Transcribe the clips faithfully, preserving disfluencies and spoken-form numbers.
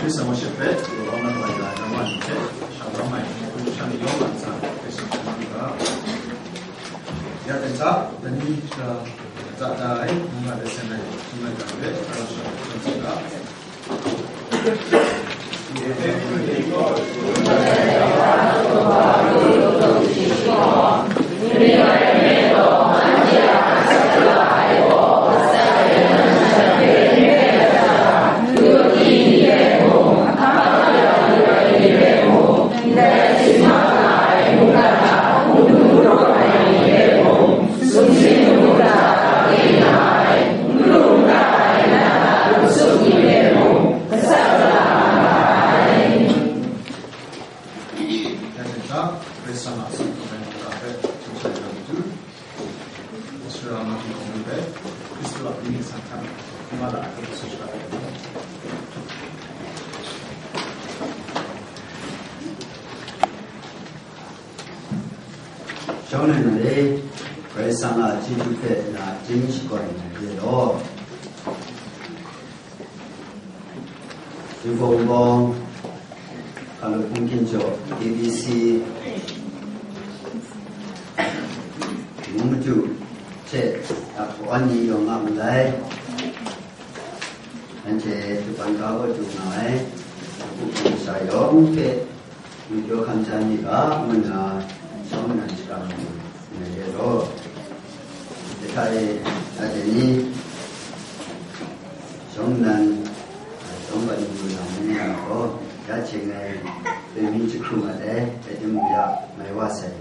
Praise and worship hpe, Lawang na bai ga, nama ni hte, shalom ai, shan yawng a ntsa, Praise and worship ga. Ya ten sa, tani, uh, za da ai, nunga de sen ai, nunga ga de, uh, shalom ai, shalom ai, shalom ai. Shawng nnan na le, Karai Kasang a chyeju hpe na chying shakawn na de law. Jinghpaw Wunpawng, Hkalup Hpung Ginjaw, K B C, Mung Madu hte a kawan ni yawng nga malai. Anhte Japan ga kaw du nga ai, a hku hpung masha yawng hpe, Ngwi pyaw hkam ja ni ga, ngu nna shawng nnan shara mu ai re law. Dai hta e, dai ni, shawng nnan, shawng ban lu na ni na gaw, ya hte ngai, dai mi jahkru mat ai, dai timung ya, mai wa sai.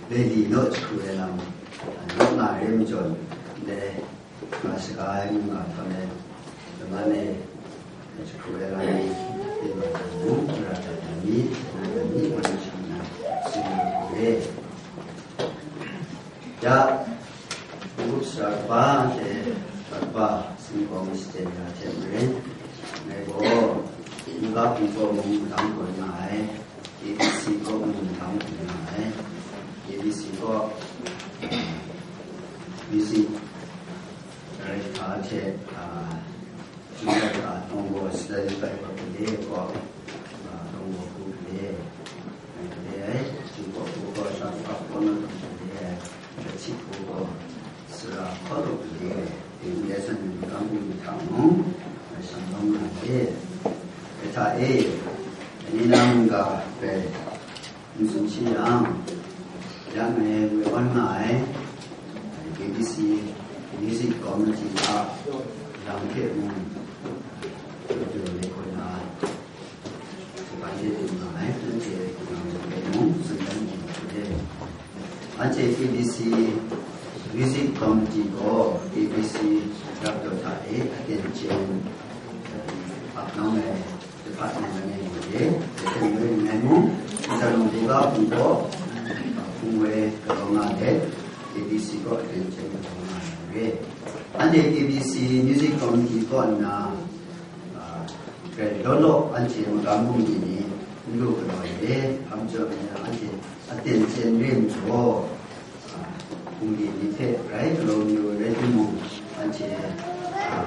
Dai li naw jahkru ai lam, naw nga re majaw, dai, Nga shaga ai mungga htawn e, laman e, jahkru ai lam ni, tengman ai mung, mara dat ai mi, na ai mi, wan shang na, tsun na hku re. Ya, n-gup sara kaba hte, sara kaba, singkawng shachyen ya hte maren, ngai gaw, n-ga hpung gaw mung madang kaw nga ai. K B C kaw mung hkam hkrum nga ai. K B C kaw, music director hte, ah, junior ka tonggo study bai kaw gale kaw, ah, tonggo hku gale, gale ai, jingkaw hku kaw, shang hku kaw, na tong gale ai. Hpe hti hku gaw, sara hkaw lu gade, Tingre san ni magam bungli hta mung, ngai shang lawm nga ai. Dai hta e, dai ni na mungga hpe n tsun shi yang, ya ngai woi awn nga ai, K B C Music Committee a lam hte mung, Doctor Lekona, Anhte K B C Music Committee gaw K B C rap daw hta e aten chyen ap nang ai department langai mi re, aten ngai ngai mung, Nta Lung Buga Hpung gaw, Hpung woi galaw nga let, K B C gaw aten chyen galaw nga ai re. Anhte K B C Music Committee kaw nna, a, grai law law anhte magam bungli ni n lu galaw ai re, hkam jaw ai na anhte aten chyen re majaw, a, bungli ni hte grai galaw mayu rai timung, anhte, a,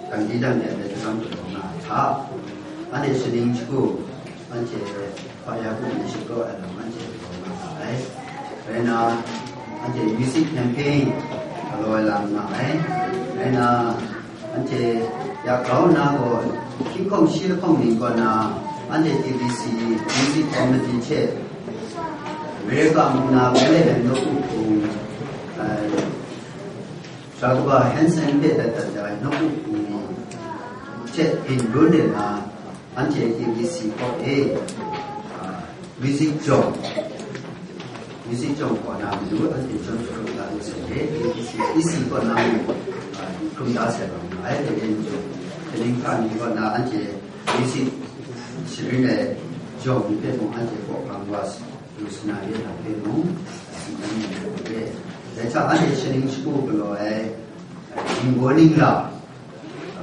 dangdi dang de ai hkam galaw nga ai hta, anhte shaning shagu, anhte hpa ya hku ni shapraw ai lam anhte galaw nga ga ai. Rai nna, anhte music campaign galaw ai lam nga ai. Rai nna, anhte ya grau nna gaw, hkying hkawng shi lahkawng ning kaw na, anhte K B C Music Committee hte America mung na Bethlehem nawku hpung, eh, Sara kaba Hanson hpe dat dat ai nawku hpung ni hte byin run de na, anhte K B C kaw e, a, music jawng, music jawng kaw na matu anhte jawng sharum da lu sai re, K B C E C kaw na mung, a, hkrum da sai rawng nga ai, dai rai majaw, kaning hkra ni kaw na anhte music sharin ai jawng ni hpe mung anhte kaw hpang wa sa, Lu sa na re, na hpe mung, tsun dan yu na re. Dai hta anhte shaning shagu galaw ai, Ningbaw Ningla,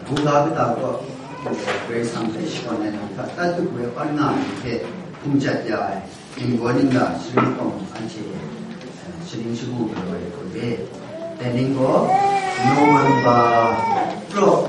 buga kata kaw, Karai Kasang hpe shakawn ai lam hta, tat duk woi awn nga ai hte, hkum jat ya ai, Ningbaw Ningla, shaning hkawng anhte, shaning shagu galaw ai hku re. Dai ning gaw, November praw,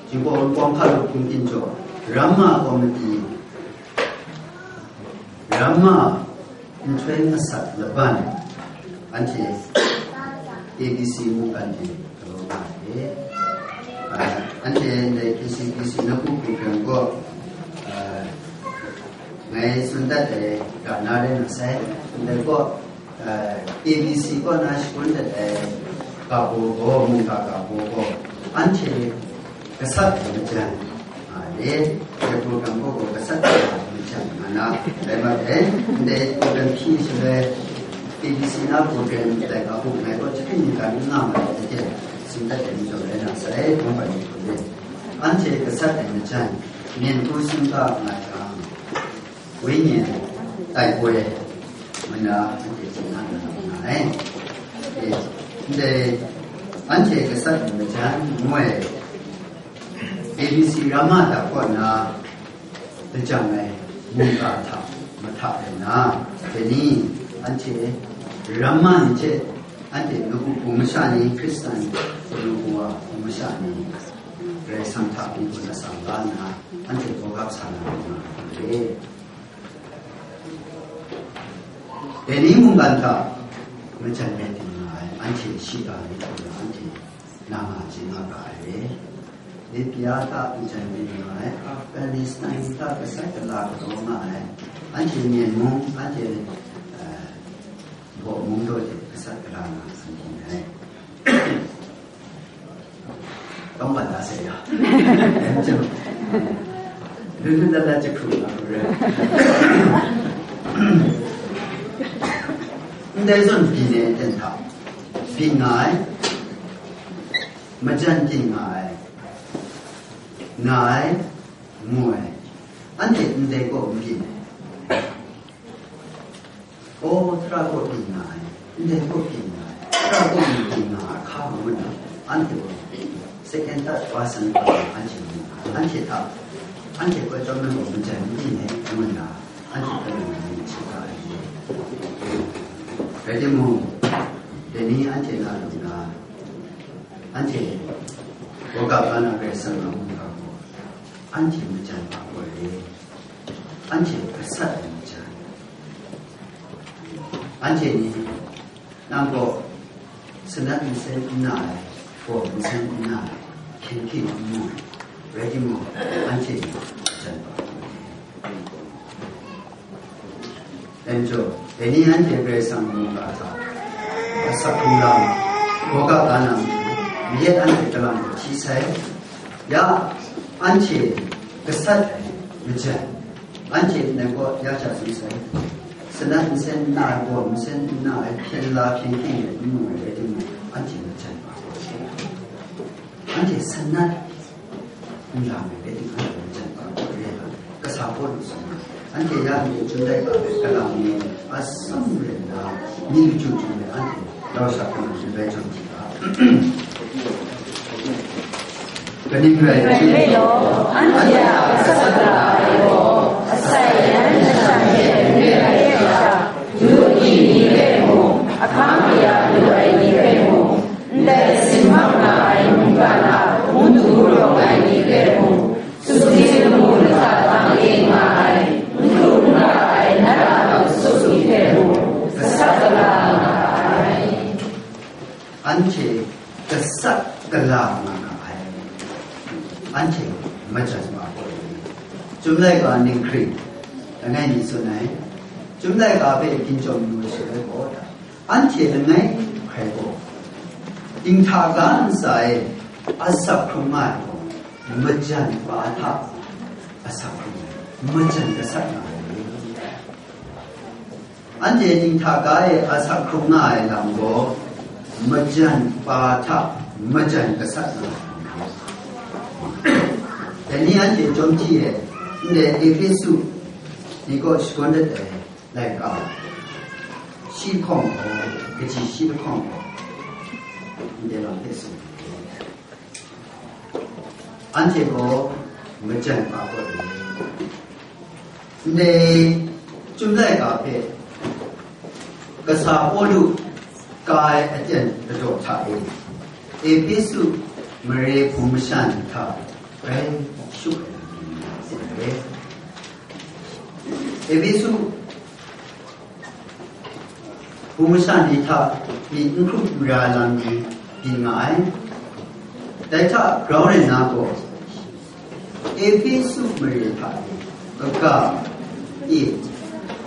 Jinghpaw Wunpawng Hkalup Hpung Ginjaw, Ramma Komiti, Ramma Nhtoi Masat Laban, anhte A B C mungkan hte galaw nga ai. Ah, anhte ndai K C B C nawku program gaw, ah, ngai tsun dat ai ga na rai na sai. Ndai gaw, eh, A B C kaw na shangun dat ai ga baw gaw, mungga ga baw gaw, anhte gasat ai majan, a, le, dai program gaw gaw gasat ai majan nga na, dai mat ai, ndai program hpyi shaloi, A B C na program dai ga baw ngai gaw jahkring mungga n nga ma ai, tsun dat ai majaw rai na sai, dum bai ni hku le. Anhte gasat ai majan, myen hku sumga nga jang, wenyi tai poi, ngu na anhte tsun na nga ai. E, ndai anhte gasat ai majan ngu ai, A B C Ramma da kaw na lajang ai mungga hta mahta rai na, dai ni anhte Ramma ni hte anhte nawku hpung masha ni, Hkristan nawku wa hpung masha ni, Karai Kasang hta mung hpung atsam la nna, anhte bawgap sa na nga ai. Dai ni mungkan hta majan rai ting nga ai, anhte shiga ni hku na anhte na nga chye nga ga ai. Libya hta majan rai nga ai, Afghanistan hta gasat gala galaw nga ai, anhte Myen mung, anhte, eh, Baw mung daw hte gasat gala nga ai. Tawng ban da sai ya. Lun lun dat dat jahku nga hku rai. Ndai zawn byin ai aten hta, byin nga ai, majan byin nga ai, nga ai, mu ai, anhte ndai kaw n byin ai. O, tara kaw byin nga ai, ndai kaw byin nga ai, Kung ting nga a hka ngu na, anhte gaw second, third person gaw anhte ngu na, anhte hta, anhte gaw chyawm nang gaw majan n ting ai ngu na, anhte hpe nang ngu hta ai. Rai timung, dai ni anhte na lu na, anhte gaw ga ga na Karai Kasang a mungga gaw, anhte majan a gaw re, anhte gasat ai majan. Anhte ni, nang gaw sanat nsen n na ai, gaw nsen n na ai, hpyen hking n mu ai, rai timung, anhte ni jan ba. Dai majaw, dai ni anhte Karai Kasang mungga hta asak hkrung lam, gaw ga ga na matu, mayat anhte galam gaw hti sai. Ya, anhte gasat ai majan, anhte ndai gaw ya hta tsun sai. Sanat nsen n na ai, gaw nsen n na ai, hpyen la hpyen hking ai, n mu ai rai timung, anhte majan ba gaw hte, anhte sanat n la ai rai timung, anhte majan ba gaw re ai. Kasa Pawlu tsun ai. Anhte ya myu chyum laika hpe galam ni atsam rai nna, myi lachyum chyum ai anhte rau sha hkrum ai rai jawm hti ga. Kaning rai nme law, anhte a gasat gala ai gaw, asai yan masha hte n re ai hte sha, yu agyi ni hpe mung, ahkang kaya lu ai ni hpe mung, ndai sin mak nga ai mungkan a hpung du rawng ai ni hpe mung, sumsing lamu lata tang e nga ai, n hkru n ra ai nat a matu sut ni hpe mung, gasat gala nga ai. Anhte gasat gala nga nga ai. Anhte majan ma gaw, Chyum laika ninghkring, langai mi tsun ai, Chyum laika hpe ginjawng yu ai shaloi gaw, anhte langai hkrai gaw, dinghta ga ntsa e asak hkrum nga ai gaw, majan pa hta asak hkrum ai, majan gasat nga ai. Anhte dinghta ga e asak hkrum nga ai lam gaw, majan pa hta majan gasat nga ai. Dai ni anhte chyawm hti e, ndai Ehpesu ni kaw shagun dat ai laika, shi lahkawng gaw, kaji shi lahkawng gaw, ndai lam hpe tsun ai. Anhte gaw majan pa gaw re. Ndai Chyum laika hpe kasa Pawlu ka ai aten ladaw hta e, Ehpesu mare hpung masha ni hta grai shut ai lam ni nga ai. Ehpesu hpung masha ni hta myit n hkrup n ra ai lam ni byin nga ai. Dai hta grau rai nna gaw, Ehpesu mare hta e, kaga e,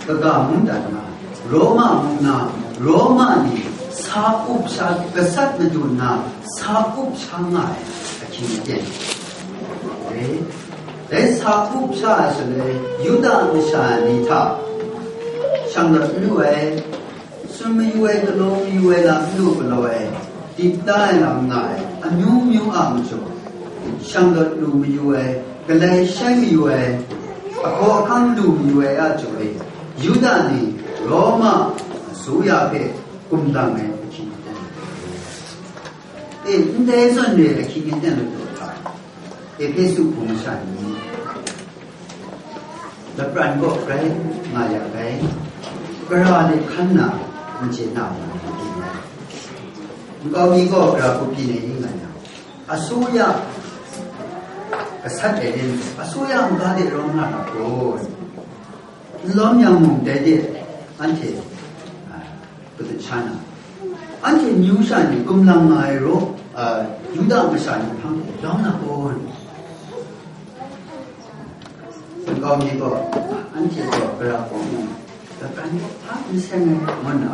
kaga mungdan nga, Roma mung na, Roma ni sa up sha, gasat madu nna sa up sha nga ai ahkying aten re. Dai sa up sha ai shaloi, Yuda masha ni hta shang rawt n lu ai, tsun mayu ai, galaw mayu ai lam n lu galaw ai, dip da ai lam nga ai, amyu myu a majaw, shang rawt lu mayu ai, galai shai mayu ai, ahkaw ahkang lu mayu ai a jaw e, Yuda ni Roma asuya hpe gumlang ai ahkying aten. E, ndai zawn re ahkying aten ladaw hta, Ehpesu hpung masha ni lapran kaw grai nga ya ai, gara de hkan na n chye na wa ni byin ai, nkau mi gaw gara hku byin ai ning nga yang, asuya gasat ai rin, asuya n-ga de rawng nga na gaw, n lawm yang mung dai de anhte, a, patut sha na, anhte amyu sha ni gumlang nga ai raw, a, Yuda masha ni hpang de lawm na gaw, nkau mi gaw, anhte gaw gara hku mung, lapran kaw hpa n seng ai, ngu nna,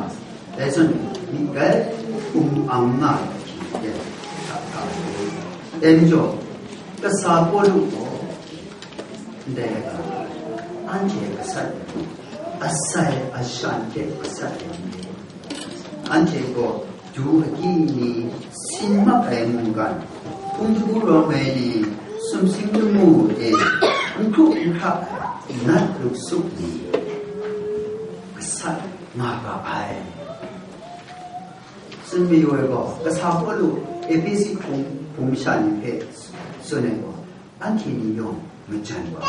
dai zawn myit grai hpung ang nga ai ahkying aten hta hta ai. Dai majaw, kasa Pawlu gaw, ndai ga, anhte gasat ai, asai ashan hte gasat ai ni, anhte gaw du agyi ni, sin mak ai mungkan, hpung shagu rawng ai ni, sumsing lamu e, n hkru n hkra ai nat luksuk ni, gasat nga ga ai. Tsun mayu ai gaw, kasa Pawlu Efesu hpung, hpung masha ni hpe tsun ai gaw, anhte ni yawng majan wa,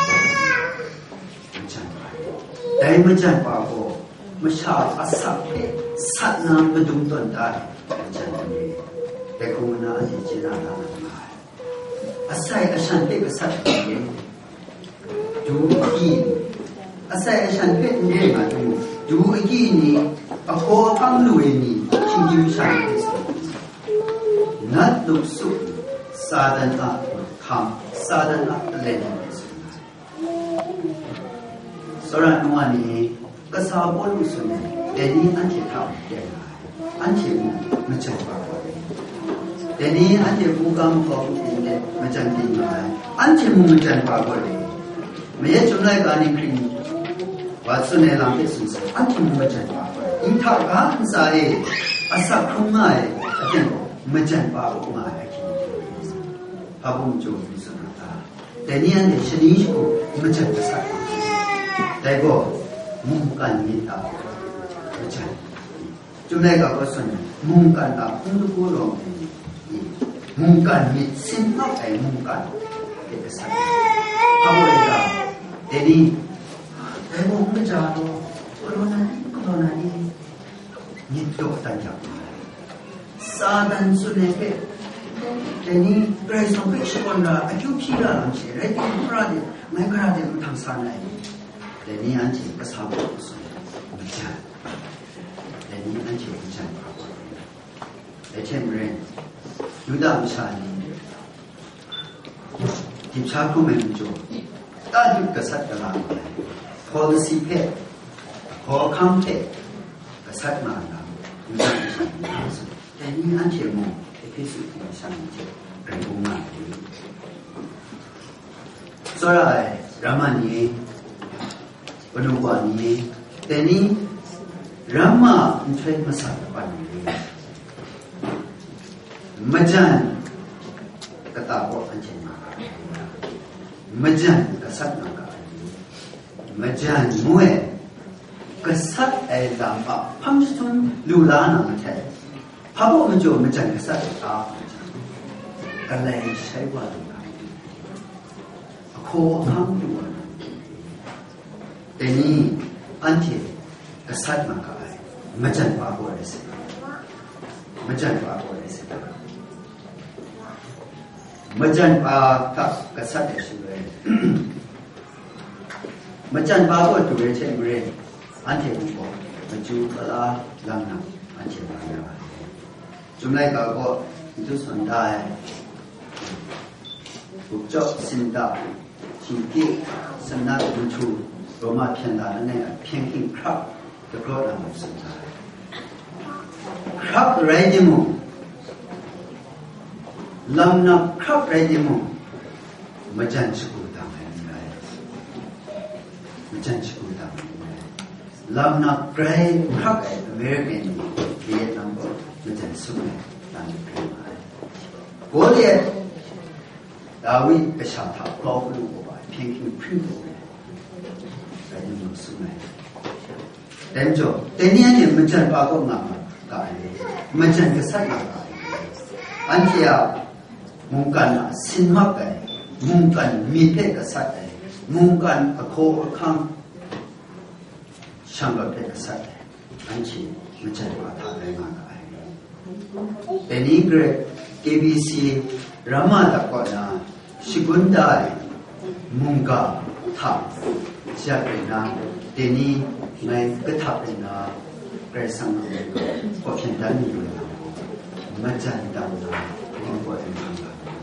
majan wa. Dai majan wa gaw, masha asak hpe sat na madung tawn da ai majan wa ni, dai hkrum nna anhte chye na la na nga ai. Asai ashan hpe gasat ai ni, du agyi ni, asai ashan hpe n re nga tu, du agyi ni, ahkaw ahkang lu ai ni, hkying hkam sha ni hpe sa, nat lup sup ni, Satan a hkam, Satan a palen ni hpe sa nga ai. Tsawra nu wa ni, kasa Pawlu tsun ai, dai ni anhte hta mung teng nga ai, anhte mung majan wa gaw ai. Dai ni anhte hkungga makau hku byin de majan byin nga ai, anhte mung majan wa gaw ai. Mayat Chyum laika ni hkring wa tsun ai lam hpe tsun sai, anhte mung majan wa gaw ai. Nhtang ga ntsa e, asak hkrum nga ai aten gaw, majan wa gaw nga ai ahkying ni hte, hpa bum jaw mi tsun a ta? Dai ni anhte shani shagu majan gasat, dai gaw mungkan myit a majan. Chyum laika gaw tsun ai, mungkan a hpung lagu rawng ai ni, mungkan myit sin hkap ai mungkan hpe gasat. Hpa rai ta? Dai ni, dai gaw n kaja law, galaw na ni, galaw na ni, myit daw dan jang, Satan tsun ai hpe, dai ni Karai Kasang hpe shakawn ra, akyu hpyi ra lam she, rai timung, hkra de, ngai hkra de mahtang sa na ai. Dai ni anhte kasa Pawlu tsun ai, majan. Dai ni anhte majan hpa gaw ai. Dai hte maren, Yuda masha ni dip sha hkrum ai majaw, ta dut gasat gala nga ai, hkaw lasi hpe, hkaw ahkang hpe gasat nga ai lam, Yuda masha ni nga ai. Dai ni anhte mung Ehpesu hpung masha ni hte rai bung nga ai. Tsawra ai ramma ni, kanu wa ni, dai ni ramma nhtoi masat kapan ni, majan kata kaw anhte nga ga ai, majan gasat nga ga ai, majan ngu ai, gasat ai lam a hpang jahtum lu la na mahtai, hpa baw majaw majan gasat ai ta, galai shai wa lu na, ahkaw ahkang lu wa na, dai ni anhte gasat nga ga ai, majan pa gaw rai sai, majan pa gaw rai sai. Majan pa hta gasat ai shaloi, majan pa gaw du ai hte maren, anhte mung gaw machyu kala lam nang anhte nga ya ai. Chyum laika gaw n du sawn da ai, gupjawp, sinda, shingkik, sanat, nhtu, Roma hpyen la langai a hpyen hking hkrap dagraw na lam tsun sa ai. Hkrap rai timung, lam nap hkrap rai timung, majan shagu dang ai n rai. Majan shagu dang ai n rai. Lam nap grai hkrak ai American ni Vietnam gaw majan sum ai lam grai nga ai. Goliat, Dawi kasha hta grau kalu kau ai, hpyen hking hpring kau ai, rai nna sum ai. Dai majaw, dai ni anhte majan pa kaw nga nga ga ai, majan gasat nga ga ai. Anhte a mungkan a sin mak ai, mungkan myit hpe gasat ai, mungkan ahkaw ahkang shang rawt hpe gasat ai, anhte majan pa hta rai nga ga ai. Dai ni Grek K B C ramma dak kaw na shagun da ai mungga hta jat rai na, dai ni ngai kahtap rai na, Karai Kasang a mung hpaw hpyan dan mi lu ai lam gaw, majan dang na, ning gaw ai hkang ga lu ai.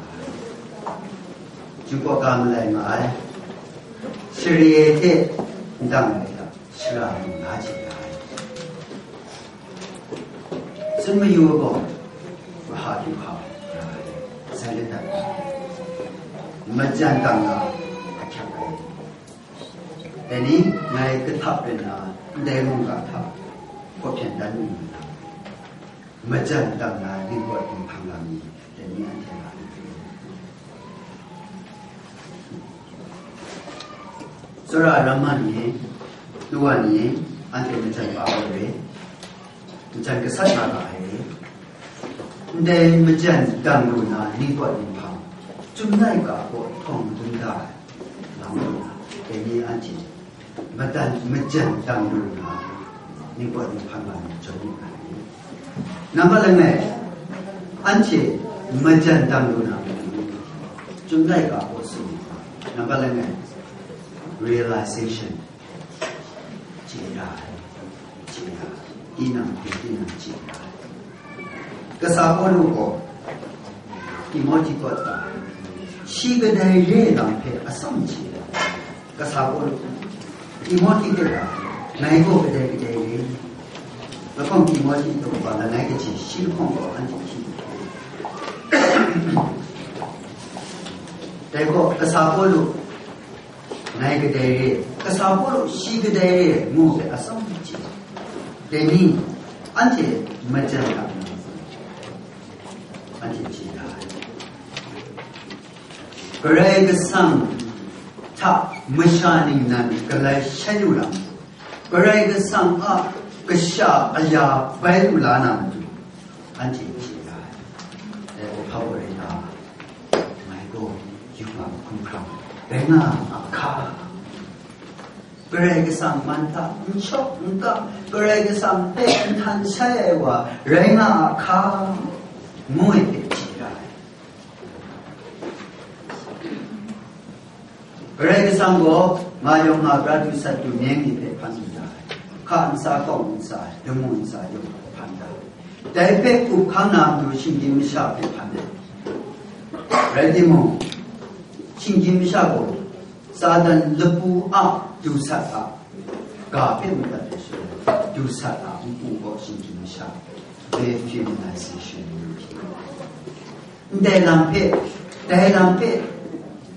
Ju kaw ga malai nga ai, share hte ndang ai hta, shara mung la chye ai. Tsun mayu gaw, maha du hkau ra ai, sai ladat ai, majan dang na ahkyak ai. Dai ni ngai kahtap rai nna, ndai mungga hta hpaw hpyan dan mi na, majan dang na ning gaw dinghpang lam ni, dai ni anhte nga ai. Tsawra ramma ni, nu wa ni, anhte majan pa ai re, majan gasat nga ga ai re, Ndai majan dang lu na ningpawt ninghpang, Chyum laika kaw htawng dum da ai lam lu na, dai ni anhte madan, majan dang lu na ningpawt ninghpang nga ni jaw lu na ni. Nambat langai, anhte majan dang lu na, Chyum laika kaw tsun ni. Nambat langai, realization. Chye ya ai, chye ya ai, tinang hpe tinang chye ya ai. Kasa Pawlu gaw Timohti kaw ta, shi kadai re ai lam hpe atsawm chye ya ai. Kasa Pawlu, Timohti hte ta, ngai gaw kadai kadai re. Lahkawng Timohti hte wa langai kaji shi lahkawng gaw anhte hti. Dai gaw Kasa Pawlu, ngai kadai re, Kasa Pawlu shi kadai re, ngu hpe atsawm chye. Dai ni, anhte majan ga nna, anhte chye da ai. Karai Kasang hta masha ningnan galai shai lu lam, Karai Kasang a kasha aya bai lu la na matu, anhte chye da ai. Dai gaw hpa gaw rai ta, ngai gaw yubak hkumhkrang rai nga a hka, Karai Kasang man hta n shawk n kap, Karai Kasang hpe n htan shai ai wa rai nga a hka, ngu ai hpe chye da ai. Karai Kasang gaw nga yawng nga pra du sat du meng ni hpe hpan lu da ai. Hka ntsa, kawng ntsa, damu ntsa yawng hpe hpan da ai. Dai hpe up hkang na matu shinggyim masha hpe hpan ai. Rai timung, shinggyim masha gaw Satan lapu a du sat a ga hpe madat ai shaloi, du sat a npu gaw shinggyim masha, dehumanization, ndai lam hpe, dai lam hpe,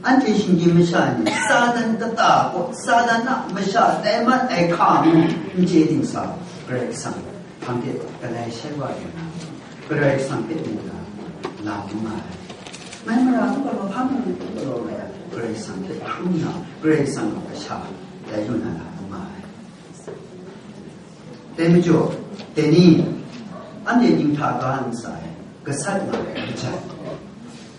anhte shinggyim masha ni Satan kata gaw, Satan a masha tai mat ai hka mung n chye dingsa, Karai Kasang hpang de galai shai wa yu na, Karai Kasang hpe mu na, lam n nga ai. Mai mara n galaw, hpa mung n galaw ai, Karai Kasang hpe hkrum na, Karai Kasang a kasha, dai lu na lam n nga ai. Dai majaw, dai ni, anhte ning hta ga ntsa ai, gasat nga ai majan,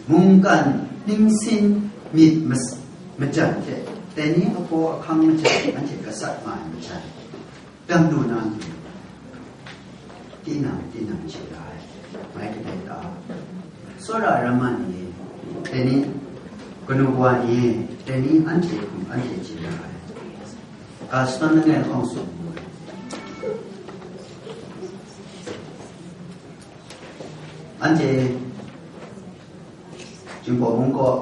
mungkan, ningsin, myit mas-, majan hte, dai ni apaw ahkang majan, anhte gasat nga ai majan, dang lu na ni, tinang, tinang chye da ai, mai kadai ta? Tsawra ramma ni, dai ni, kanu wa ni, dai ni, anhte hkum, anhte chye da ai. Ga shadawn langai awng sum mu ai. Anhte Jinghpaw mung kaw,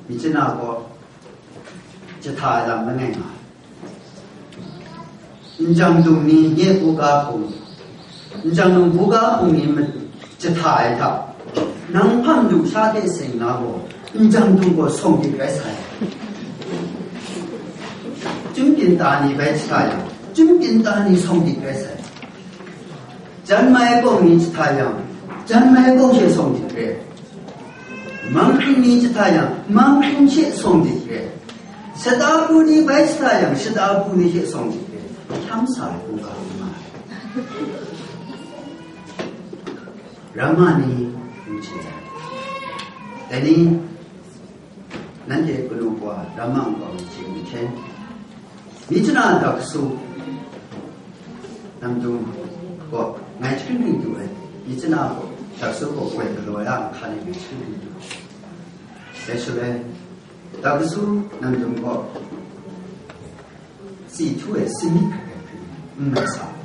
Myitkyina kaw, jahta ai lam langai nga ai. Njang dung ni nye buga hpung, njang dung buga hpung ni ma-, jahta ai hta, nang hpang du sha hte seng na gaw, njang dung gaw sawng dik rai sai. Chyum kyin ta ni bai jahta yang, chyum kyin ta ni sawng dik rai sai. Jan mai kawng ni jahta yang, jan mai kawng she sawng dik re. Manghkring ni jahta yang, manghkring she sawng dik re. Shada bu ni bai jahta yang, shada bu ni she sawng dik re. Hkyam sa ai hkungga n nga ai. Ramma ni n chye ai. Dai ni, nanhte kanu wa ramma nkau n chye myit hte, Myitkyina daksu, Namdung gaw ngai jahkring hkring du ai. Myitkyina gaw daksu gaw goi galaw ya ai hka ni ngai jahkring hkring du ai. Dai shaloi, daksu Namdung gaw tsi htu ai sumyit hkrai hkrai hkring n mai sa ai.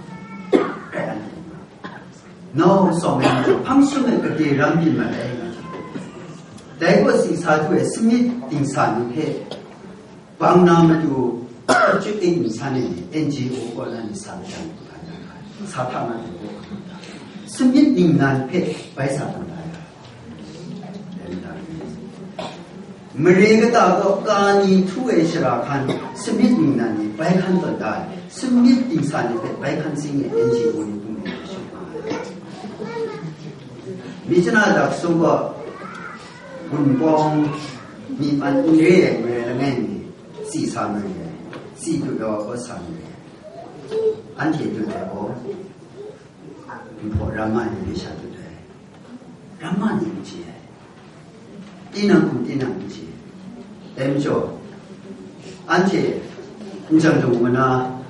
Nau tsawm ai majaw, hpang sum ai gade ram byin mat ai. Dai gaw tsi sa htu ai sumyit dingsa ni hpe bang na matu, chyu ing nsan e, N G O kaw na ni sa majaw, sa hta na ni, sumyit ningnan hpe bai sa tawn da ya. Mare kata gaw ka ni htu ai shara hkan, sumyit ningnan ni bai hkan tawn da ai, sumyit dingsa ni hpe bai hkan sing ai N G O ni bung ni hpe shut nga ai. Myitkyina daksu gaw gun pawng myi man n re ai marai langai mi, tsi sa marai ai, tsi dut ai wa gaw sa marai ai. Anhte dut ai gaw, Hpaw ramma ni hpe sha dut ai. Ramma ni n chye ai. Tinang hkum tinang n chye ai. Dai majaw, anhte n jang dung wa na,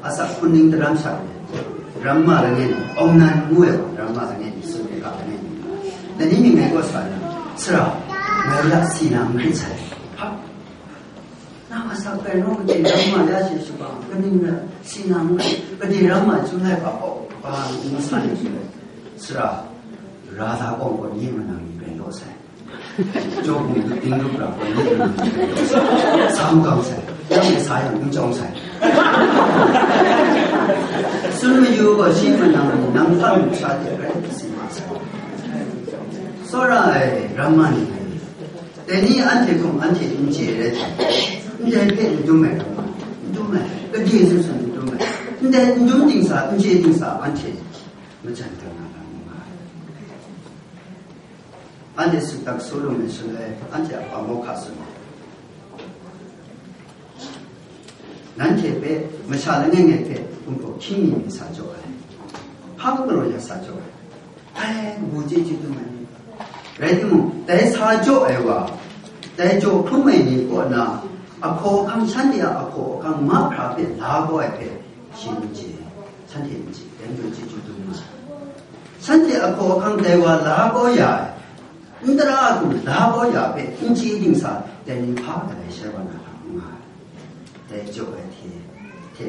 asak hpun ning daram sha ai, ramma langai ni, awng nan ngu ai wa, ramma langai ni, tsun ai ga langai ni, dai ni mying ngai kaw sa na, sara, ngai la si na n hkrit sai. Ha? Na asak bai rawng gade ramma ya she shaga, kaning rai, si na n hkrit, gade ramma chyu lai hpa kaw, ba n sa ni shi. Sara, ra da kawng kaw ni manang ni bai law sai. Jaw hpung ting rup ra gaw, sa makam sai, yang e sa yang, n chyawm sai. Tsun mayu gaw, shi manang ni nang hpa lusha de rai, si ma sai. Tsawra ai, ramma ni, dai ni anhte hkum anhte n chye ai rai hte, ndai hpe n dum ai ramma, n dum ai, gade sun sun n dum ai, ndai n dum dingsa, n chye dingsa, anhte majan kau na lam nga ai. Anhte suttak solo me shaloi, anhte a hpa mawhka sut ai. Nanhte hpe, masha langai ngai hpe, hkum hpaw hkying mi mi sa jaw ai. Hpa galaw ya sa jaw ai. Dai kabu chyeju dum ai ni. Rai timung, dai sa jaw ai wa, dai jaw hkrum ai ni kaw na, ahkaw ahkang, shanhte a ahkaw ahkang mahkra hpe la kau ai hpe, shi n chye, shanhte n chye, dai majaw chyeju dum nga ai. Shanhte ahkaw ahkang dai wa la kau ya ai, n tara a hku la kau ya hpe n chye dingsa, dai ni hpa galai shai wa na lam nga ai. Dai jaw ai hte, hte,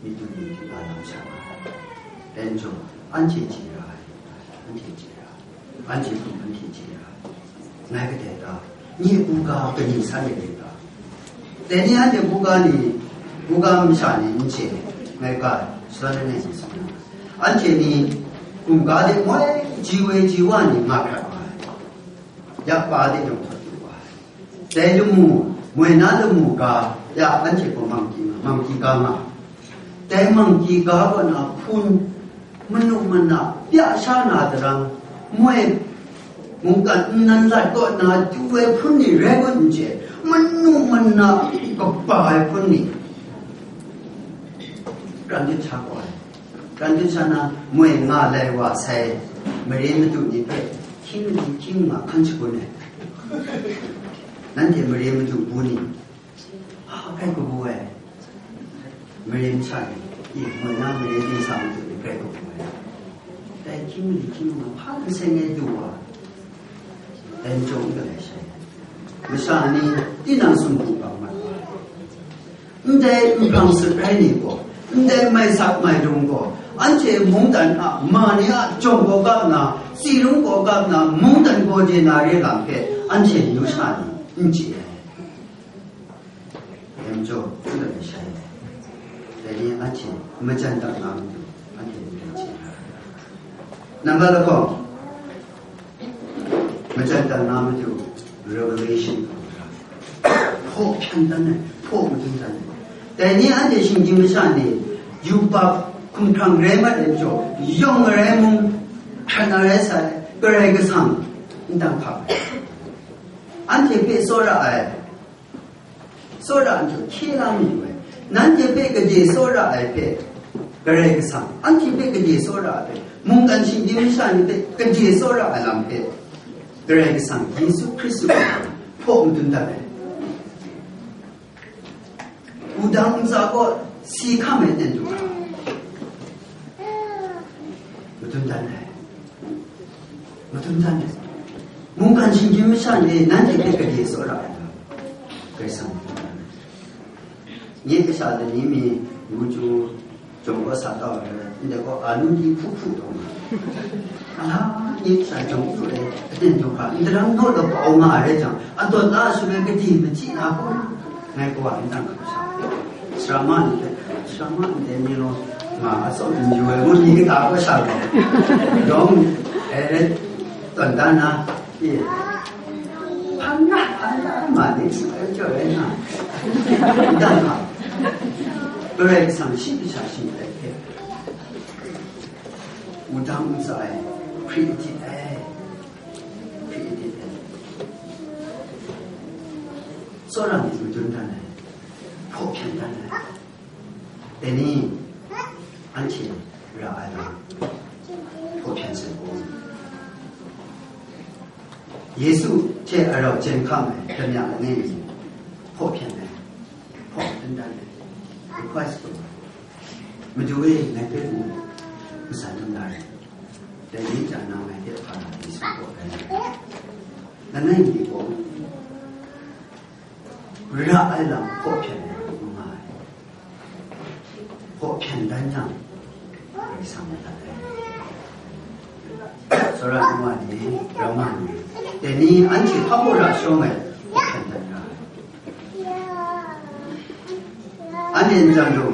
myit du ni hte la lam sha nga ai. Dai majaw, anhte chye ra ai, anhte chye ra ai, anhte hkum anhte chye ra ai. Ngai kadai ta, nye buga kani san de ta? Dai ni anhte buga ni, buga masha ni n chye, ngai ga, shadawn langai ni tsun ai. Anhte ni, hkum ga de moi, ji woi ji wa ni nga hkrat wa ai. Ya pa de yawng hkawt yu wa ai. Dai lamu, moi na lamu ga, ya anhte gaw mangki nga, mangki ga nga. Dai mangki ga kaw na hpun, manu mana, pya sha na darang, moi, mungkan nnan lat kaw na du ai hpun ni rai kun n chye, manu mana kaba ai hpun ni, pran dut sha kau ai. Pran dut sha na, moi nga lai wa sai, mare madu ni hpe, hkying mali hkying nga hkan shagun ai. Nanhte mare madu bu ni, a, kai kabu ai. Mare masha ni, i, moi na mare dingsa madu ni kai kabu ai. Dai hkying mali hkying nga hpa n seng ai du wa, dai n chyawm n galai shai. Masha ni, tinang sumpu bang mat wa, ndai nhprang sut rai ni gaw, ndai mai sak mai dung gaw, anhte mungdan a ma ni a jawng gaw gap nna, tsi rung gaw gap nna, mungdan gaw de na re lam hpe, anhte amyu sha ni n chye ai. Dai majaw, n galai shai ai. Dai ni anhte majan dang na matu, anhte n chye ai. Nambat lahkawng, majan dang na matu, revelation hpaw hpyan dan ai, hpaw madun dan ai. Dai ni anhte shinggyim masha ni, yubak hkumhkrang rai mat ai majaw, yawng marai mung, hkrat na rai sai, Karai Kasang n dang hkap ai. Anhte hpe tsawra ai, tsawra anhte hkye la mayu ai. Nanhte hpe gade tsawra ai hpe, Karai Kasang, anhte hpe gade tsawra ai hpe, mungkan shinggyim masha ni hpe gade tsawra ai lam hpe, Karai Kasang, Yesu Hkristu hpaw madun dat ai. Wudang ntsa gaw si hkam ai ten du hkra, madun dat ai. Madun dan ai. Mungkan shinggyim masha ni nanhte hpe gade tsawra ai lam, Karai Kasang madun dan ai. Nye kasha lani mi, wu chyu, jawng kaw sa kau ai, ndai gaw anu di hpu hpu taw nga. Ala, nye kasha jawng hpu ai, aten du hkra, ndaram naw law kau nga ai rai jang, adawt la shaloi gade machyi la gaw, ngai kawa n dang hkap sha. Sara ma ni hpe, sara ma ndai ni law, nga atsawm n yu ai ngu ni kata hkra sha gaw, yawng, e, tawn dan na, e, hpang na, hpang na, ma ni, e, jaw e na, n dang hkap. Karai Kasang shi kasha shi ai hpe, wudang ntsa ai, hpri atit ai, hpri atit ai. Tsawra myit madun dan ai, hpaw hpyan dan ai. Dai ni, anhte ra ai lam, Hpaw hpyan sai gaw, Yesu hte a rau jen hkam ai damya langai mi hpaw hpyan ai, hpaw hpyan dan ai, request lu ai. Madu e, ngai hpe mu, matsan dum la rai. Dai ni jang na ngai hte hpa na Yesu hpaw hpyan ai. Langai mi gaw, ra ai lam hpaw hpyan ai, nga ai. Hpaw hpyan dan yang, Karai Kasang madat ai. Tsawra ai wa ni, ramma ni, dai ni anhte hpa hpaw ra shawng ai, hpaw hpyan dan ra ai. Anhte n-jan lu,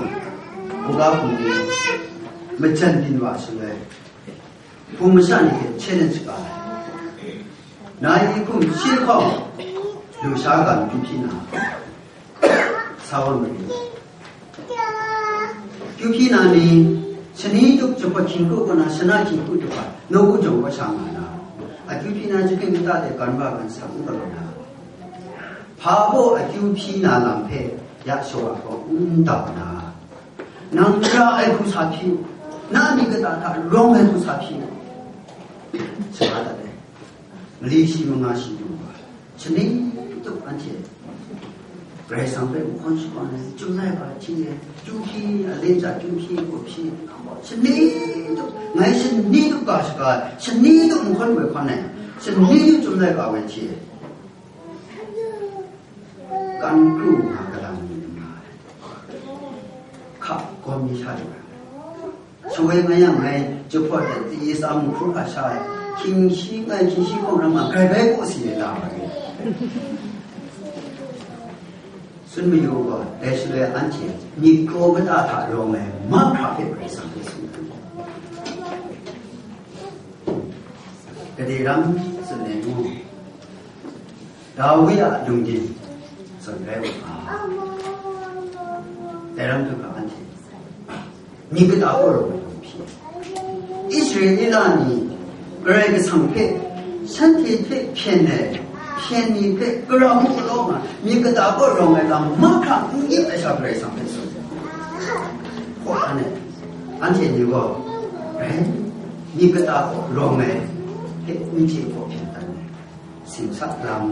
buga hpung ni, majan byin wa shaloi, hpung masha ni hte challenge ga ai. Na yi hkum shi lahkawng, lusha ga n kyu hpyi na, sa wa mari. Kyu hpyi na ni, shani tup jahpawt hkying kru kaw na, shana hkying kru jahpawt, nawku jawng kaw sha nga na, akyu hpyi na jahping kata de kan ba kan sa n galaw na, hpa baw akyu hpyi na lam hpe ya shawa gaw n dau na, nang ra ai hku sa hpyi u, na myit kata hta rawng ai hku sa hpyi u, shaga dat ai. Mali shi manga shi du wa, shani tup anhte Karai Kasang hpe mahkawn shakawn ai, Chyum laika hti ai, kyu hpyi, a le ja kyu hpyi, hku hpyi, shani tup, ngai shani tup ga shaga ai, shani tup mahkawn woi hkawn ai, shani tup Chyum laika woi hti ai. Kan kru nga galang ni nga ai. Hka gawm ni sha lu ai. Shawoi nga yang ngai, jahpawt ai, tsi tsam hkru hkra sha ai, hkying shi ngai, hkying shi hkawng ram nga, grai grai kaw si ai lam ai. Tsun mayu gaw, dai shaloi anhte myit kraw kata hta rawng ai mahkra hpe Karai Kasang hpe tsun ai. Gade ram tsun ai nu, Dawi a lungdin zawn rai u ga, dai ram hta ga anhte myit kata kaw rawng ai lam hpyi. Israela ni Karai Kasang hpe, shanhte hpe hpyen ai, hpyen ni hpe gara mu galaw nga, myit kata kaw rawng ai lam mahkra n gip ai sha Karai Kasang hpe tsun. Hkaw hkan ai, anhte ni gaw, rai, myit kata kaw rawng ai hpe n chye hpaw hpyen dan ai. Simsak lam,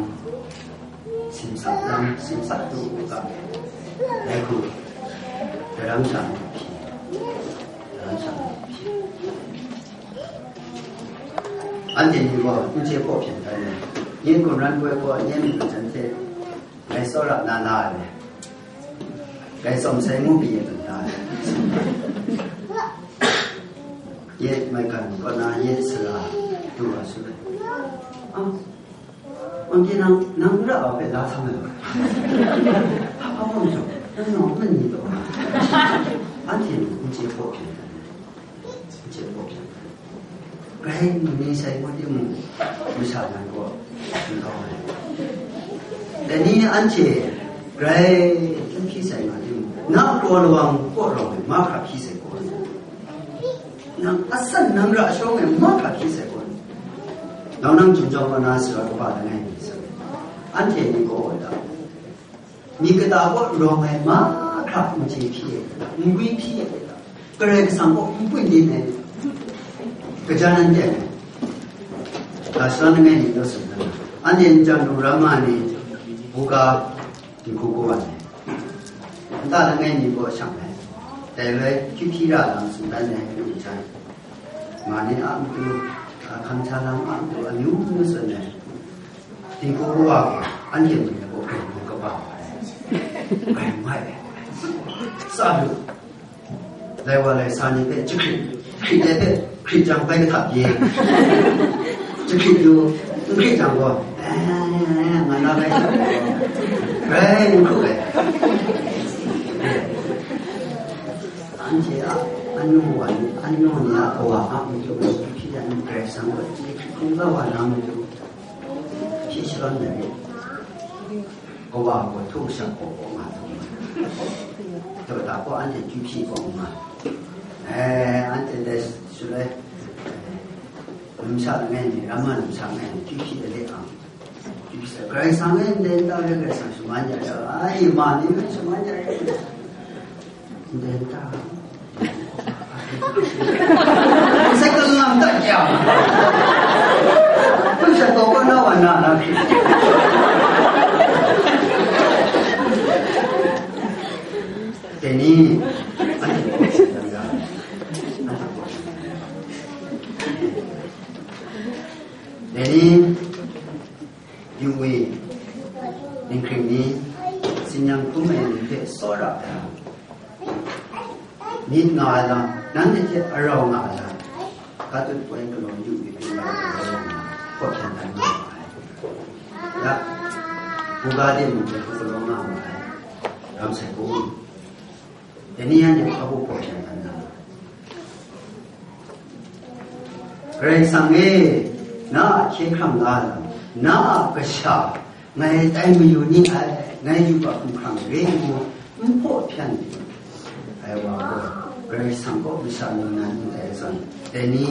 simsak lam, simsak du u ga, dai hku, daram sha ni hpyi, daram sha ni hpyi. Anhte ni gaw n chye hpaw hpyen dan ai. Yin Kun ran poi gaw, nye myit majan hte, ngai tsawra na la ai, ngai tsawm sai ngu pyi ye lu na ai. Ye maigan kaw na ye sara du wa su ai. Ah, Anhte nang, nang ra wa hpe la sa mai wa. Hpa hpa majaw, nang nawng hpe ni taw nga. Anhte mung n chye hpaw hpyen ai, n chye hpaw hpyen ai. Grai n ni sai ngut timung, masha nan gaw n taw ai. Dai ni anhte grai n hpyi sai nga timung, na kraw lawang kaw rawng ai mahkra hpyi sai gaw ai. Nang asan nang ra shawng ai mahkra hpyi sai gaw, nang nang chyum jawng kaw na sara kaba langai mi sai, anhte ni gaw da, myit kata kaw rawng ai mahkra n chye hpyi ai, n gwi hpyi ai, Karai Kasang kaw n bun din ai, kaja nan teng ai, ga shara langai mi law tsun ai, anhte n jan lu ram ma ni, buga, dinghku kaw ai, nta langai mi kaw shang ai, dai loi hkyip hpyi ra lam tsun dan ai, hkyip hpyi ai, ma ni a matu, a hkam hta lam a matu, amyu myu tsun ai, dinghku kaw ai, anhte mung gaw grai mu kaba ai, grai mai ai, sa lu. Lai wa lai sa ni hpe jahkrit, hkrit ai hpe hkrit jang bai kahtap ye. Jahkrit yu, n hkrit jang gaw, eh, nga na bai, rai n hkru ai. Anhte a, anu wa ni, anu ni a kawa a matu, hpyi dan Karai Kasang gaw, hkrit hkungga wa na matu, hpyi shalan ai. Kawa gaw htuk sha gaw gaw nga htuk nga, dawda gaw anhte kyu hpyi gaw nga, eh, anhte dai shaloi, eh, numsha langai mi, ramma numsha langai mi, kyu hpyi de le ang, kyu hpyi sa, Karai Kasang e ndai nta re, Karai Kasang shaman ya ra ai, ma ni hpe shaman ya ra ai. Ndai nta. Sai ka lu Dai ni, dai ni, yu wi, ninghkring ni, tsin-yam hkum ai ni hpe tsawra ai, myit nga ai lam, nanhte hte arau nga ai lam, ka tut poi galaw yu yu yu nga ai lam, hpaw hpyan dan nga ma ai. Ya, buga de mung hpe hku galaw nga ma ai. Ram sai hku, dai ni anhte hpa bu hpaw hpyan dan nga ai. Karai Kasang e, na a hkye hkrang la ai lam, na a kasha, ngai tai mayu ni ai, ngai yubak hkumhkrang re ngu, n hpaw hpyan ai wa gaw, Karai Kasang kaw masha ningnan n tai zawn, dai ni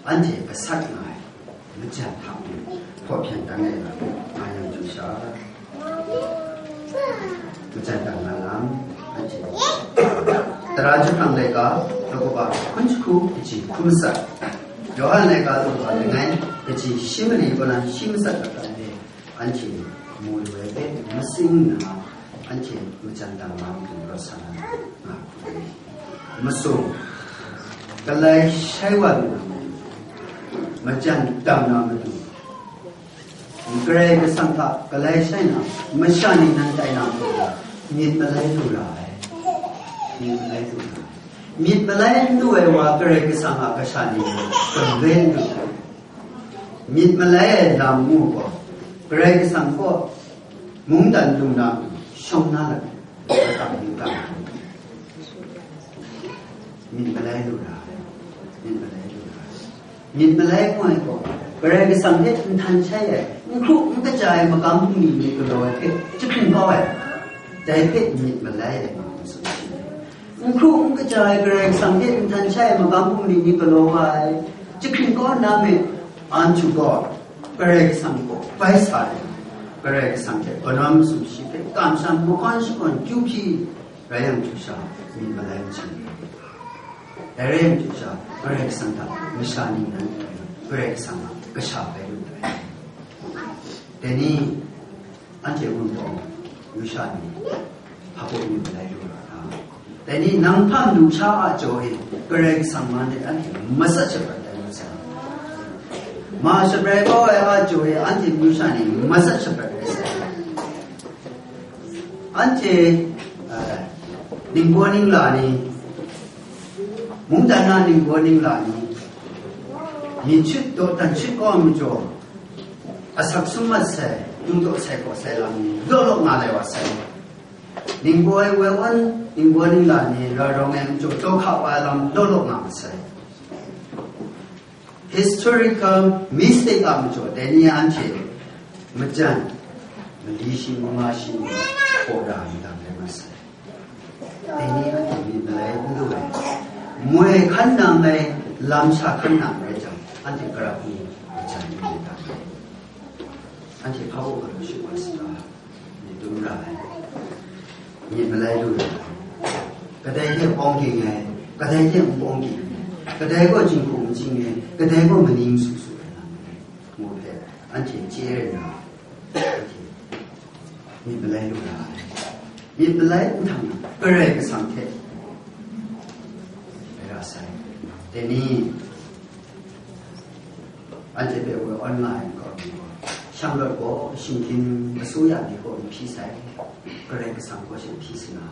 anhte gasat nga ai, majan hta mung, hpaw hpyan dan ai lam, nga yang chyu sha, majan dan na lam, anhte, Tara Jahprang Laika, daw kaba hkun jahku, kaji hkun matsat, Yawhan Laika, daw kaba langai, kaji shi mali kaw na shi matsat laika e, anhte mu lu ai hpe masing nna, anhte majan dang na matu rawt sa na nga hku rai. Masum, galai shai wa lu na matu, majan dang na matu, Karai Kasang hta galai shai na, masha ningnan tai na matu, myit malai lu ra ai. Myit malai lu ra ai. Myit malai n lu ai wa Karai Kasang a kasha ni gaw, garai n lu ai. Myit malai ai lam ngu gaw, Karai Kasang kaw mungdan lu na, shawng na lat, myit malai lu ra ai. Myit malai lu ra ai. Myit malai ngu ai gaw, Karai Kasang hte nhtan shai ai, n hkru n kaja ai magam bungli ni galaw ai hpe jahpring kau ai, dai hpe myit malai ai ngu tsun shi. N hkru n kaja ai Karai Kasang hte nhtan shai ai magam bungli ni galaw wa ai, jahpring kau nna me, anhte gaw Karai Kasang kaw bai sa ai, Karai Kasang hte kanawn masum shi hpe kamsham, makwan shakawn, kyu hpyi rai yang hte sha, myit malai n chye ai. Dai rai yang hte sha, Karai Kasang hta masha ningnan, Karai Kasang a kasha bai lu ai. Dai ni, anhte Wunpawng Yawsha ni hpa baw myit malai lu ra ai. Dai ni, nang hpa malu sha a jaw e, Karai Kasang man e anhte matsat shaprat ai masai. Ma shabrai kau ai a jaw e, anhte Yawsha ni matsat shaprat ai sai. Anhte, eh, ningbaw ningla ni, mungdan na ningbaw ningla ni, myit shut dawdan shut kau ai majaw, asak sum mat sai, n taw sai kaw sai lam ni, law law nga lai wa sai. Ningbaw ai woi wan, ningbaw ningla ni, ra rawng ai majaw, daw hka wa ai lam, law law nga masai. Historical mistake a majaw, dai ni anhte majan, mali shi, manga shi, kaw ra ai lam rai masai. Dai ni anhte myit malai n lu ai, moi hkan nang ai, lam sha hkan nang rai jang, anhte gara hku majan n lu ai. Anhte hpa baw galu shut wa sata, myit dum ra ai, myit malai lu ra ai. Kadai hte awng ging ai, kadai hte n awng ging ai, kadai gaw jinghku n jing ai, kadai gaw maning su su ai lam rai, ngu hpe anhte chye ai na, anhte myit malai lu ra ai. Myit malai n htam na, Karai Kasang hte rai ra sai. Dai ni, anhte hpe woi awn nga ai nkau mi gaw, shanglawt gaw, shinggyim asuya ni gaw n hpyi sai, Karai Kasang gaw she hpyi sa na.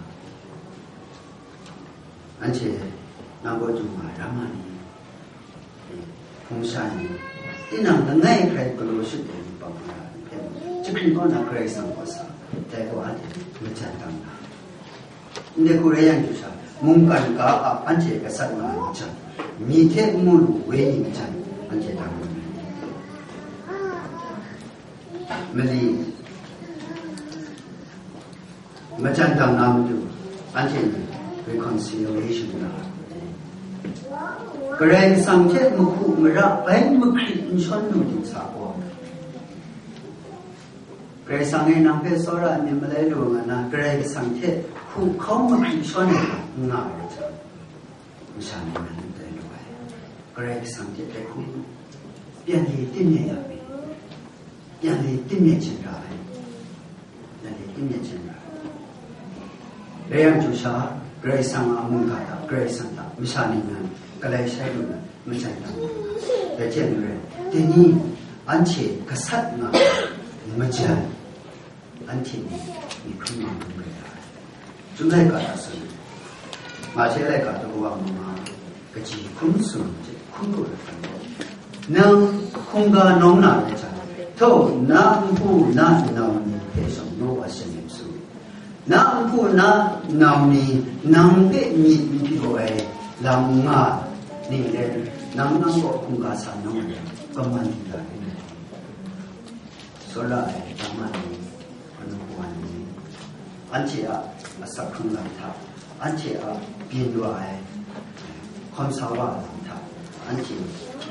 Anhte nang gaw du nga ai, Rama ni, hpung sha ni, tinang langai hkrai galaw shut ai ni bang nga ai hpe, jahpring kau na Karai Kasang gaw sa, dai gaw anhte majan dang na. Ndai hku rai yang hte sha, mungkan ga a anhte gasat nga ai majan, myi hte n mu lu wenyi majan, anhte dang lu ai. Mali, majan dang na matu, anhte ni reconciliation nga ai. Karai Kasang hte mahku mara bai mahkrit n shawn lu ting sa gaw, Karai Kasang e nang hpe tsawra ai myit malai lu nga na, Karai Kasang hte hku hkau mahkrit shawn ai n nga ai rai jang, masha ni nan n tai lu ai. Karai Kasang hte dai hku pyan li tim ya yang mi, Yan le tim myit shin ra ai. Yan le tim myit shin ra ai. Rai yang chyu sha, Karai Kasang a mungga hta, Karai Kasang hta, masha ning nan, galai shai lu na, majan yang. Rai hte maren, dai ni, anhte gasat nga ai, majan, anhte ni, myi hkrum mang hkrum rai ra ai. Chyum laika hta tsun ai. Mahte laika daw wa mama, kaji hkun sung hte hkun hkru ai hkan gaw, nang hkungga nawng na rai jang, htaw na npu na nau ni hpe shawng naw wa shanglip su. Na npu na nau ni nang hpe myit n pyaw ai lam nga ning let, nang nang gaw hkungga sa nawng ai, kaman di da ring ai. Tsawra ai, dama ni, kanu kawa ni, anhte a asak hkrung lam hta, anhte a byin wa ai, hkawm sa wa ai lam hta, anhte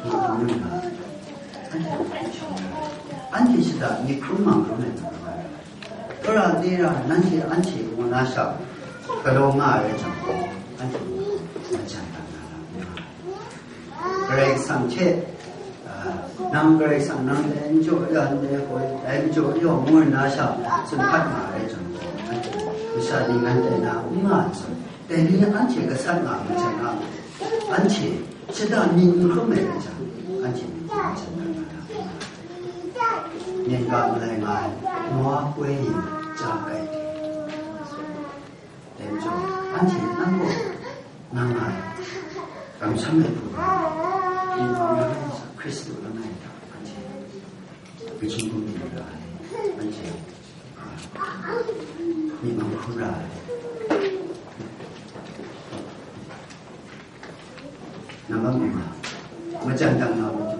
mung hkrum lu na, anhte hkrum shang na, anhte shada myi hkrum mang hkrum ai lam nga ai. Tsawra tera nanhte anhte ngu na sha, galaw nga ai rai jang gaw, anhte majan dan na lam nga ai. Karai Kasang hte, ah, nang Karai Kasang nang dai n jaw ya ndai hoi, dai n jaw ya ngu na sha, tsun hkat ma ai jang gaw, anhte masha ni nang dai na n nga ai zawn, dai ni anhte gasat nga ai majan nga ai. Anhte shada myi n hkrum ai rai jang, anhte myi n hkrum ai rai jang, myen ga malai nga ai, nwa koi yin ja kai hte. Dai majaw, anhte nang gaw nang nga ai, kamsham ai hku, Hkristu langai hta anhte kaji bungli lu ra ai, anhte, ah, myi mang hkrum ra ai. Nambat manga, majan dang na matu,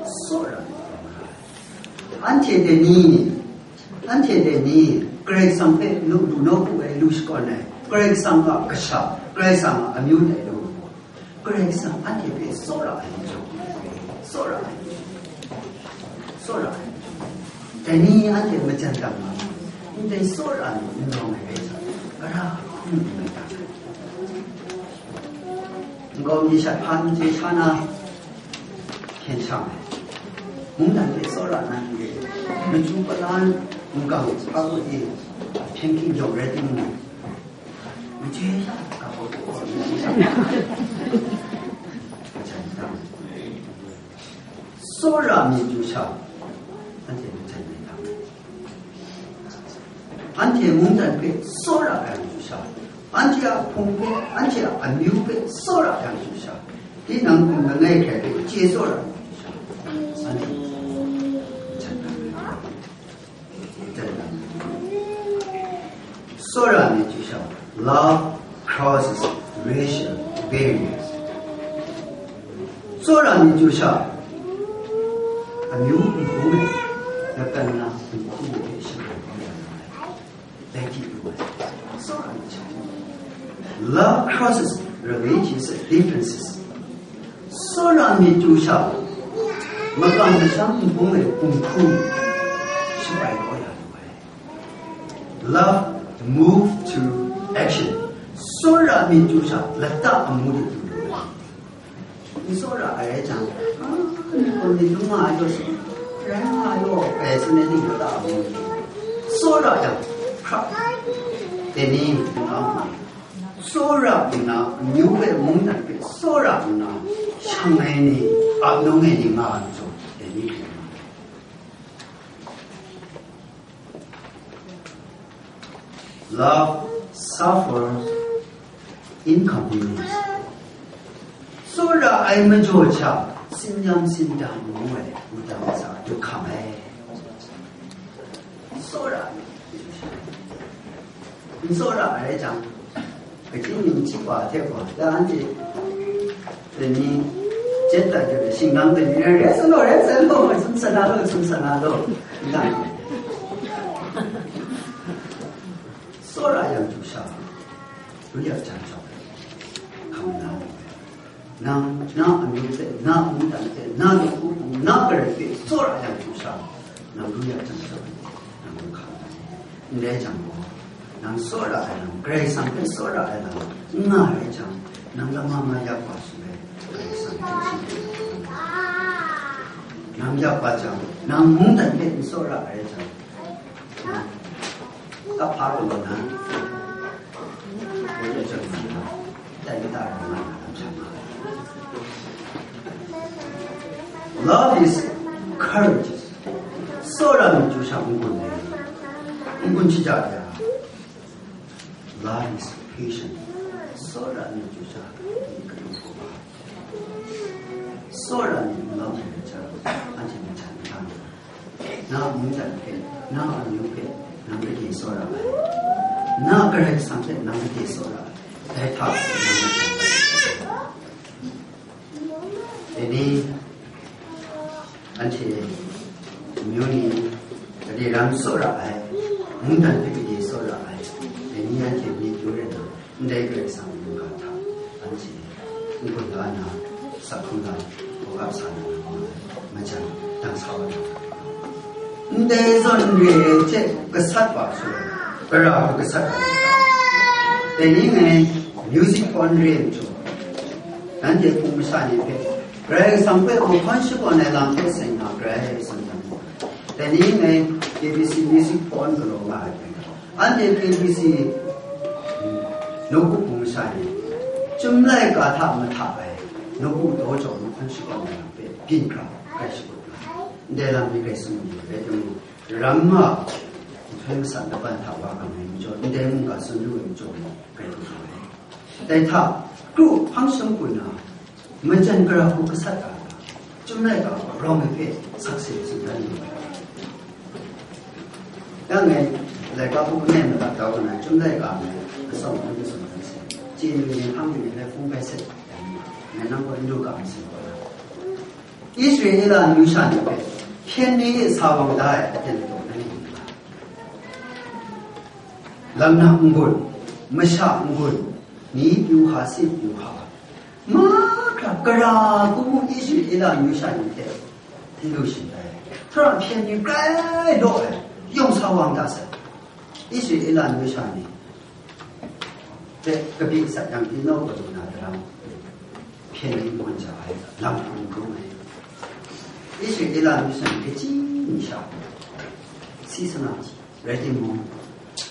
tsawra ai. Anhte dai ni, anhte dai ni, Karai Kasang hpe lu, lu nawku ai, lu shakawn ai, Karai Kasang a kasha, Karai Kasang a amyu dai lu, Karai Kasang anhte hpe tsawra ai majaw, tsawra ai majaw, tsawra ai majaw, dai ni anhte majan dang na, ndai tsawra ni n rawng ai rai sa, gara hkum n rai ta. Nkau mi shat hpa n chye sha na, hkyen shang ai. Mungdan hpe tsawra na n re. Machyu pala n gang hpa kaw e, hpyen hking jawng rai timung, n chye sha, ka hpaw hpaw n chye sha. Tsawra mi chyu sha, anhte majan mai ta. Anhte mungdan hpe tsawra ai chyu sha, anhte a hpung hpe, anhte a amyu hpe tsawra ai chyu sha, tinang hkum langai hkrai hpe chye tsawra ai chyu sha, anhte tsawra ai chyu sha, love crosses racial barriers. Tsawra ai chyu sha, amyu nhpung e, lakan na nhpung e hpe shaprai kau ya na ai. Dai hti lu ai. Tsawra ai chyu sha, love crosses religious differences. Tsawra ai chyu sha, makam masham nhpung e hkum hkru shaprai kau ya lu ai. Love move to action. Tsawra ai chyu sha, lata amu de du lu ai. N tsawra ai rai jang, a, myit gaw myit lung nga ai jaw, rai nga ai jaw, rai tsun ai ning lata amu de du. Tsawra yang, hkra, dai ni, nga mu ai. Tsawra nna, amyu hpe mungdan hpe tsawra nna, shang ai ni, ap nang ai ni nga ai majaw, dai ni hte nga ai. Love suffers inconvenience. Tsawra ai majaw hta, tsin yam tsin dang ngu ai, wudang ntsa du hkam ai. Tsawra ai majaw hta. N tsawra ai rai jang, kaji ni n chyi wa hte gaw, ya anhte, dai ni, jet dat yu ai, shingkang dai ni, rai sa law, rai sa law, sum sa na law, sum sa na law, n ga. Tsawra yang chyu sha, lu yak jang jawng, hkam na. Nang, na amyu hte, na mungdan hte, na nawku hpung, na garai hpe tsawra yang chyu sha, nang lu ya jang jang, nang lu hkam ai. Ndai jang gaw, nang tsawra ai lam, Karai Kasang hpe tsawra ai lam, n nga ai jang, nang lama ma ya wa su ai, Karai Kasang hpe shi hpe nang N yak wa jang, nang mungdan hpe n tsawra ai jang, kap hpa galaw na, Love is courage. Tsawra myit chyu sha n-gun ai. N-gun shaja ya. Love is patient. Tsawra myit chyu sha n-gun ai. Tsawra myit n-gun ai. Anhte myit hta n-gun ai. Na mungdan hpe, na amyu hpe, nang gade tsawra ai. Na Karai Kasang hpe nang gade tsawra ai. Dai hta, dai ni, anhte amyu ni gade ram tsawra ai, mungdan hpe gade tsawra ai, dai ni anhte myit yu rai na, ndai Karai Kasang mungga hta, anhte n-gun la nna, sak hkrum la, hkawhkap sa na, majan, dang sa wa na. Ndai zawn n re ai hte gasat wa hte, gara hku gasat ai. Dai ni ngai, music hpawn re ai majaw, nanhte hpung masha ni hpe, Karai Kasang hpe mahkawn shakawn ai lam hpe seng nga grai, tsun yang. Dai ni ngai, K B C music hpawn galaw nga ai hpe, anhte K B C nawku hpung masha ni, Chyum laika hta mahta ai, nawku daw jau mahkawn shakawn ai lam hpe, byin hkra grai shakawn nga ai. Ndai lam ni grai tsun lu ai rai timung, ramma nhtoi masat laban hta wa kang ai majaw, ndai mungga tsun lu ai majaw, grai lu ai. Dai hta, kru hpang sham kun na, majan gara hku gasat ai, Chyum laika hpe rawng ai hpe sakse tsun dan lu ai. Ya ngai, laika hku ne mada tau na, Chyum laika ngai, atsawm hku tsun dan se. Chye lu ni, hpang lu ni, ngai hpung bai set, ngai nang gaw n du ga masin gaw na. Israela amyu sha ni hpe, hpyen ni e sa wang da ai aten taw na ni nga. Lam na n-gun, masha n-gun, ni pyu hka, si pyu hka, mahkra gara hku Israela amyu sha ni hte n lu shin ai. Hkra hpyen ni grai law ai, yawng sa wang da sai. Israela amyu sha ni hpe kabyi sat yang, tinau gaw lu na daram, hpyen ni gun ja ai, lam hkrung hkrung ai. Israela amyu sha ni kaji ni sha, si sana rai timung,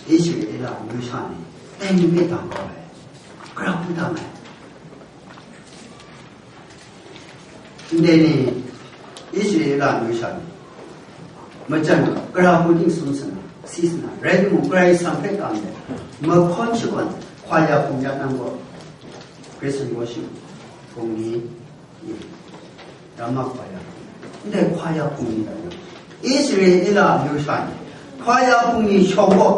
Israela amyu sha ni dai ni hpe dang kau ai, gara hku dang ai. Ndai ni, Israela amyu sha ni, majan gara hku ting sum sana, si sana, rai timung, Karai Kasang hpe kam ai, mahkawn shakawn, hkawya hpung ya nang gaw, Christian worship hpung ni, ramma hkawya, ndai hkawya hpung ni, Israela amyu sha ni, hkawya hpung ni shawng gaw,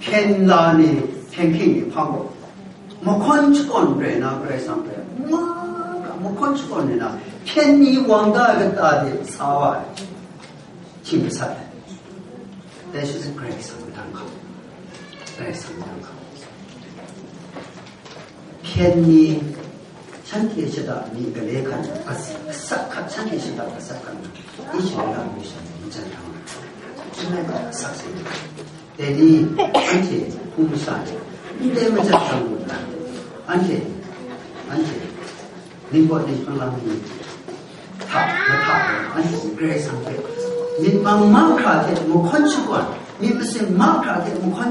hpyen la ni, hpyen hking ni hpang gaw, mahkawn shakawn rai na, Karai Kasang hpe, ma, mahkawn shakawn rai na, hpyen ni wang da ai kata de sa wa ai, hkying gasat ai. Dai shi Karai Kasang dang hkam, Karai Kasang dang hkam. Hpyen ni, shanhte shada ni gale hkan, gas-, gasat hkat, shanhte shada gasat hkat na, Israela amyu sha ni majan hkam, Chyum laika hta sakse. Dai ni, anhte hpung masha ni, ndai majan hkam lu na, anhte, anhte, ningpawt ninghpang lam ni hta, mahta ai, anhte Karai Kasang hpe, myit mang mahkra hte mahkawn shakawn, myit masin mahkra hte mahkawn